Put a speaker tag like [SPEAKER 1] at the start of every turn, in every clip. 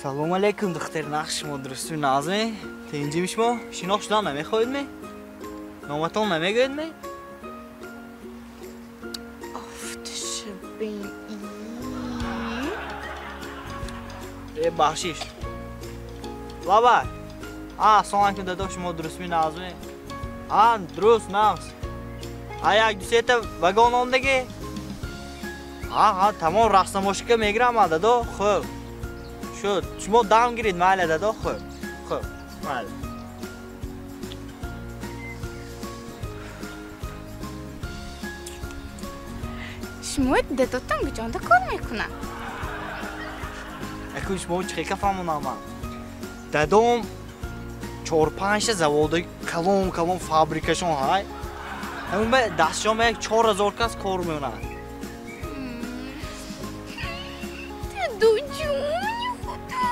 [SPEAKER 1] Салом алейкум, духтар нақш шумо дурустми нағзме? Тинҷими шумо? Шинохт шудан намехоҳед ме? Номатон намегӯед ме?
[SPEAKER 2] Офтшабин.
[SPEAKER 1] Э, бахшиш. Лабай. А, салом алейкум, дадо, шумо дурустми нағзме? А, дуруст, нағз. А, як ду сета вагон омдаги? А, а, тамом рақснамошика мегирам, а, дадо, хуб. Шуд. Шумо дам гиред, майла, дадо, хуб. Хуб, майла.
[SPEAKER 2] Шумо дадотон куҷонда кор мекунад?
[SPEAKER 1] Акун шумо чӣ хел фаҳмонам ман? Дадом чор-панҷта заводи калон калон фабрикашон ҳай. Ҳамун ба дастшон ба як 4000 кас кор мекунад.
[SPEAKER 2] Дадоҷони худо.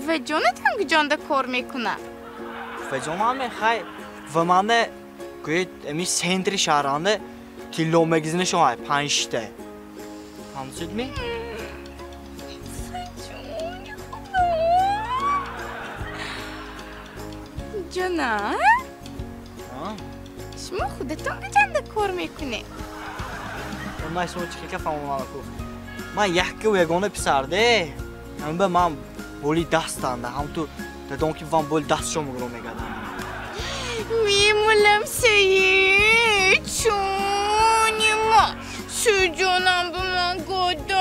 [SPEAKER 2] Ва ҷонатон куҷонда кор мекунад?
[SPEAKER 1] Ва ҷонам хай ва манда гӯед ами центри шаҳранда тилло магазинашон ҳай панҷта. Фаҳмидед ми?
[SPEAKER 2] Ҷони худо. Ҷона? Шумо худатон куҷонда кор мекунед?
[SPEAKER 1] Ман шумо чӣ хел фаҳмонам ку? Ман якку ягона писарде. Ҳамин ба ман боли дастанда, ҳам ту дадом ки ван боли дастшон мегирам мегардам.
[SPEAKER 2] Мемолам сае, чони ма, суҷонам ба ман годам.